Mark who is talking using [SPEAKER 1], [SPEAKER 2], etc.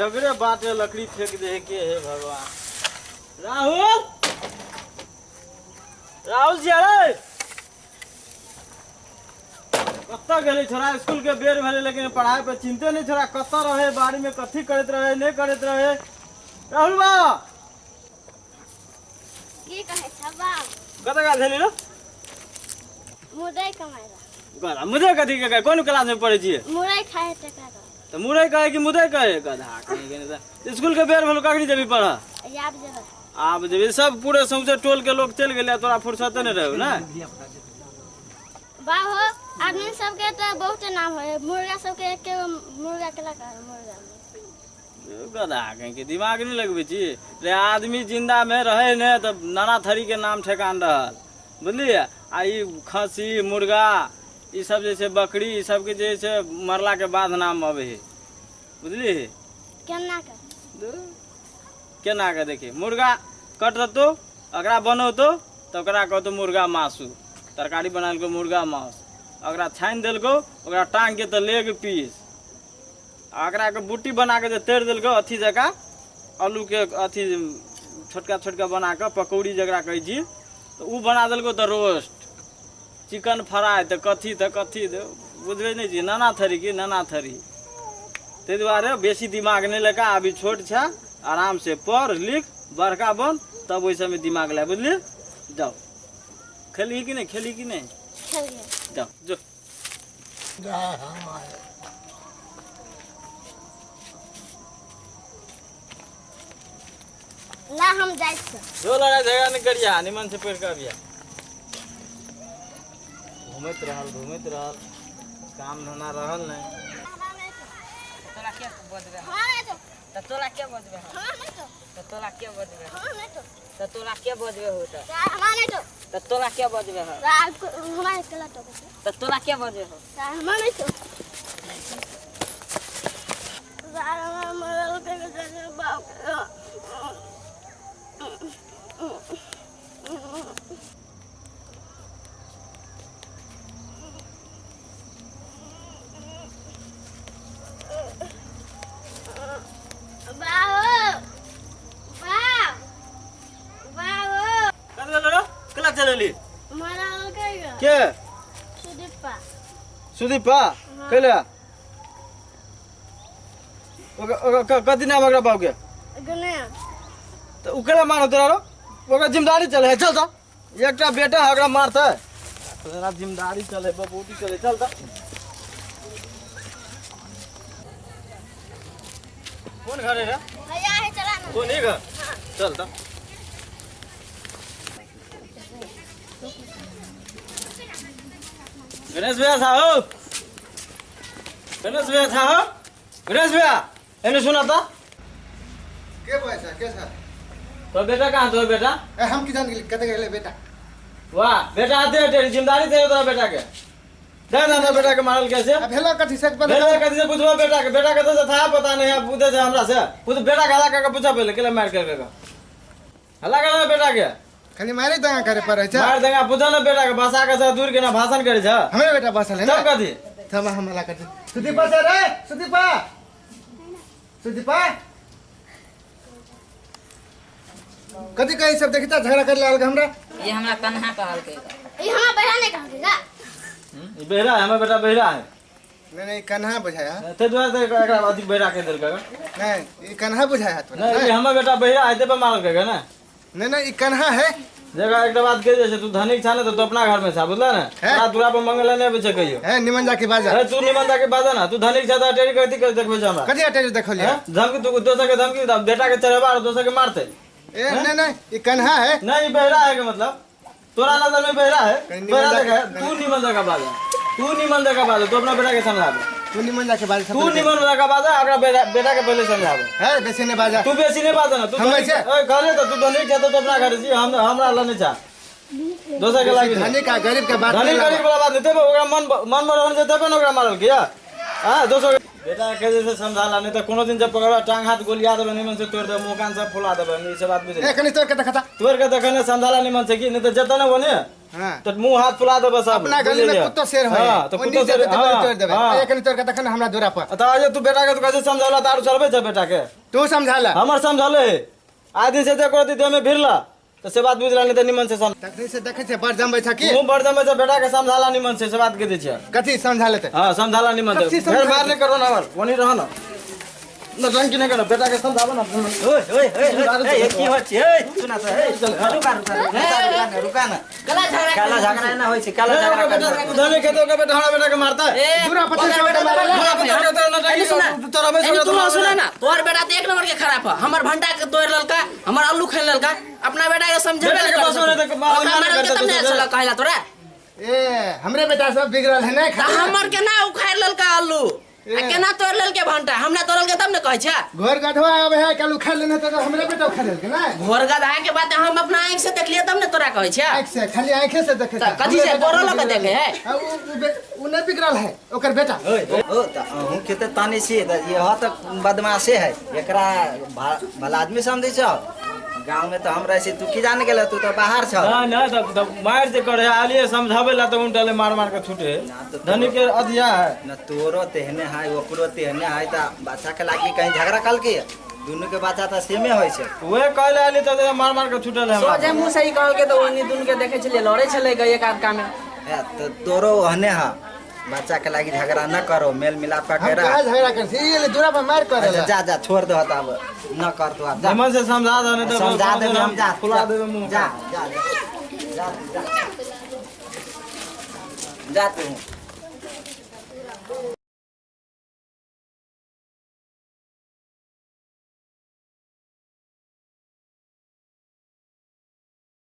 [SPEAKER 1] जगरे बाटे लकड़ी फेंक दे के। हे भगवान। राहुल, राहुल जी, अरे कत्ता गेलै छोरा? स्कूल के बेर भेलै लेकिन पढ़ाई पर चिंते नहीं छोरा। कत्ता रहे बाड़ी में, कथी करैत रहे नहीं करैत रहे। राहुल बा
[SPEAKER 2] की कहै छ बाप?
[SPEAKER 1] कतऽ गेल छली रे?
[SPEAKER 2] मुरई कमाइ
[SPEAKER 1] गधा। मुदई कथी के? कोन क्लास में पढ़ै छियै?
[SPEAKER 2] मुरई खाए त का
[SPEAKER 1] त मुरई कहे कि मुदई कहे? गधा कहीं के नहीं। स्कूल के बेर भेल, कखनी जेबी पढ़?
[SPEAKER 2] आब जेबै।
[SPEAKER 1] आब जेबी? सब पूरे सौंसे टोल के लोग चलि गेलै, तोरा फुर्सते नहीं रहौ ने?
[SPEAKER 2] बाहो आदमी सबके त बहुत नाम है, मुर्गा सबके एक मुर्गा केला कहे मुर्गा।
[SPEAKER 1] गधा कहीं के दिमाग नहीं लगबै छी रे। आदमी जिंदा में रहे ने त नाना थरी के नाम ठेकान रहल, बुझलियै? आ ई खस्सी मुर्गा ई सब जे छै, बकरी ई सबके जे छै मरला के बाद नाम अबै है, बुझलियै?
[SPEAKER 2] केना के
[SPEAKER 1] केना के देखिए, मुर्गा कट देतौ ओकरा बनौतौ तऽ ओकरा कहतौ मुर्गा मासु, तरकारी बनेलकौ मुर्गा मांस। ओकरा छानि देलकौ ओकरा टांग के तऽ लेग पीस। आ ओकरा के बूटी बना के जे तरि देलकौ अथी जकाँ, आलू के अथी छोटका छोटका बना कऽ पकौड़ी जकरा कहै छी, तऽ ओ बना देलकौ तऽ रोस्ट, चिकन फ्राइ तऽ कथी तऽ कथी, बुझबै नहि छी नाना थरी की नाना थरी। ताहि दुआरे बेसी दिमाग नहि लगा, अभी छोट छै, आराम से पढ़ लिख बड़का बन, तब ओहि सबमे दिमाग ला, बुझलियै? जाओ खेलही कि नहीं? खेलही कि नहीं? जाओ जो।
[SPEAKER 2] ला हम जाइ छी।
[SPEAKER 1] जो लड़ाई झगड़ा नहीं करिया, निमन से पढ़ के अबिया। घूमैत रहल घूमैत रहल, काम धंधा रहल नहीं।
[SPEAKER 3] तोरा के बजबे? त तोरा के बजबे? त तोरा के बजबे? त तोरा के बजबे हो? त त तोरा के बजबे हो? त तोरा के बजबे हो?
[SPEAKER 1] के
[SPEAKER 2] सुदीपा।
[SPEAKER 1] सुदीपा कैले ओकरा कथी नाम ओकरा बाबू के?
[SPEAKER 2] गणेश।
[SPEAKER 1] तऽ ओ केना मारत तोरा रो? ओकरा जिम्मेदारी चले है, चल त एकटा बेटा है ओकरा मारतै, तोरा जिम्मेदारी चले बबूटी चले, चल त। कोन घर है रे?
[SPEAKER 2] भैया है चला ना।
[SPEAKER 1] कोन है घर? चल त। गणेश भैया था हो, गणेश भैया था हो, गणेश भैया एने सुना था।
[SPEAKER 4] के पैसा के सर?
[SPEAKER 1] तो बेटा कहाँ तो बेटा?
[SPEAKER 4] ए हम की जान गेली कते गेले बेटा।
[SPEAKER 1] वाह बेटा आते है, तेरी जिम्मेदारी तेरे तोरा बेटा के। दे ना बेटा के मारल कैसे?
[SPEAKER 4] अब हेलो कथी से
[SPEAKER 1] भेलो कथी से पूछबो बेटा के, बेटा कते से था पता नहीं, अब पूछे से हमरा से पूछ बेटा के हला के पूछा पहले केला मार के के हला के बेटा के
[SPEAKER 4] खाली मारे दंगा करे पर छै।
[SPEAKER 1] मार दंगा पूछा ना बेटा के, भाषा के से दूर के ना भाषण करे छ।
[SPEAKER 4] हमरे बेटा बसल है ना
[SPEAKER 1] तब कथी
[SPEAKER 4] थमा हम हला कर दे। सुदीपा सर रे सुदीपा, सुदीपा कथी कही सब देखता झगड़ा कर लाल हमरा।
[SPEAKER 3] ये हमरा कन्हा कहलकै।
[SPEAKER 2] ई हमरा बहरा नहीं कहलकै का?
[SPEAKER 1] ई बहरा है, हमर बेटा बहरा है।
[SPEAKER 4] नहीं नहीं कन्हा बुझाया
[SPEAKER 1] ते दुआरे ते एकरा अधिक बहरा के देलकै।
[SPEAKER 4] नहीं ई कन्हा बुझाया तोरा।
[SPEAKER 1] नहीं ई हमर बेटा बहरा है ते पे मारलकै ना।
[SPEAKER 4] नहीं नहीं ई कन्हा है।
[SPEAKER 1] जगह एक बात कह जैसे तू धनिक छा ने तो तू अपना घर में छा, बुझला ने? तोरा दूरा पर मंगल नहीं आबै छै कहियो।
[SPEAKER 4] है निमन जाके बाजा।
[SPEAKER 1] अरे तू निमन जाके बाजा ना, तू धनिक छा त अटेरी कथी कर देखबै छ हमरा?
[SPEAKER 4] कथी अटेरी देखलियै?
[SPEAKER 1] धमकी तू दोसर के धमकी द, बेटा के चढ़ेबा और दोसर के मारते।
[SPEAKER 4] ए नहीं नहीं ई कन्हा है।
[SPEAKER 1] नहीं ई बहरा है के मतलब तोरा नजर में बहरा है। बहरा देख, तू निमन जाके बाजा, तू निमन जाके बाजा, तू अपना बेटा के समझाबे।
[SPEAKER 4] तू निमन जाके बाजा,
[SPEAKER 1] तू निमन जाके बाजा, ओकरा बेटा के पहले समझाबे।
[SPEAKER 4] है बेसी नहीं बाजा,
[SPEAKER 1] तू बेसी नहीं बाजा ना। तू ए कहले त तू धनिक छ त तू अपना घर छी, हम हमरा ल नहीं छा दोसर के लागी।
[SPEAKER 4] धनिक आ गरीब के बात,
[SPEAKER 1] धनिक गरीब वाला बात नहीं, तेबे ओकरा मन मन में रहन जे तेबे न ओकरा मारल के। हां दोसर बेटा के जैसे समझाला नहीं त कोनो दिन जब पकड़बा टांग हाथ गोलिया देबे, निमन से तोड़ देबे, मुंह कान सब फुला देबे, ई सब बात बुझे।
[SPEAKER 4] ए कनी तोड़ के देखता,
[SPEAKER 1] तोड़ के देखने समझाला निमन से की नहीं त जतने ओने तो मुंह हाथ फुला देबे सब।
[SPEAKER 4] अपना गली में कुत्तो शेर होय।
[SPEAKER 1] हां तो कुत्तो शेर
[SPEAKER 4] तोड़ देबे, एकनी तोड़ के तखन हमरा दूरा पर।
[SPEAKER 1] त आज तू बेटा के तू कैसे समझाला दारू चलबे छ बेटा के?
[SPEAKER 4] तू समझाला
[SPEAKER 1] हमर समझाले आदि से जे करती देह में भिरला तो से बात बुझला नहीं त निमन से समझ।
[SPEAKER 4] तखनी से देखै छै बड़ जमबै छ की?
[SPEAKER 1] मुंह बड़ जमबै छ, बेटा के समझाला निमन से बात के दै छ।
[SPEAKER 4] कथी समझाले त?
[SPEAKER 1] हां समझाला निमन से, फेर मार नहीं करो ना हमर, वनी रह ना न रंग नहीं करो, बेटा के समझाबो ना।
[SPEAKER 5] ओए ओए ओए की होय छै? ए सुना त, ए रुका रुका रुका रुका ना, काला झगड़ा ना होय छै, काला झगड़ा कर
[SPEAKER 1] धने के तो के बेटा हमरा बेटा के मारता है
[SPEAKER 4] पूरा 25 बेटा मारला।
[SPEAKER 1] तोरा
[SPEAKER 3] बे तू सुना ना, तोर बेटा त एक नंबर के खराब है, हमर भंडा के तोड़ ललका, हमर आलू खेल ललका, अपना बेटा के समझेबे
[SPEAKER 1] के बस होने तक
[SPEAKER 3] मार के तब ने कहला तोरा।
[SPEAKER 4] ए हमरे बेटा सब बिगड़ल है ना,
[SPEAKER 3] हमर के ना उखाड़ ललका आलू आ केना तोड़ लेल के भंटा, हमरा तोड़ल के तब ने कहै छै।
[SPEAKER 4] घोर गधवा आवे है कल उखाड़ लेने त हमरे बेटा उखाड़ लेल के ना।
[SPEAKER 3] घोर गधा के बात हम अपना आंख से देखलिए तब ने तोरा कहै छै।
[SPEAKER 4] आंख से खाली आंखे से देखे
[SPEAKER 3] त कथि से गोरो लग देखे है?
[SPEAKER 4] उ नै बिगड़ल है ओकर बेटा।
[SPEAKER 5] ओ त अहूं के त ताने छी त यह त बदमाशे है, एकरा भला आदमी समझै छ? गांव में तो हम रहे तू की जाने गेल, तू तो बाहर छ।
[SPEAKER 1] ना ना तब मार जे करे आलिए समझावे ला तो उनटाले मार मार के छूटे धनी के अधिया है
[SPEAKER 5] न, तोरो तेहने है ओकरो तेहने है त बच्चा के लागी कहीं झगड़ा कल के दुनु के बच्चा त सेमे होय छै।
[SPEAKER 1] वे कहले आली त मार मार के छूटल है।
[SPEAKER 3] सोझे मुंह से ही कहल के त ओनी दुनु के देखे छलिए लड़े छले गए एक आध काम में।
[SPEAKER 5] ए त तोरो ओहने है, बच्चा के लागी झगड़ा न करो, मेल मिलाप का करा।
[SPEAKER 4] हम झगड़ा कर छी ये दूरा पर मार करे।
[SPEAKER 5] अच्छा जा जा छोड़ दो अब न कर दो, अब जा
[SPEAKER 1] निमन से समझा दो नहीं तो
[SPEAKER 5] समझा दे हम, जा
[SPEAKER 1] खुला देबे मुंह।
[SPEAKER 5] जा जा जा जा जा तू।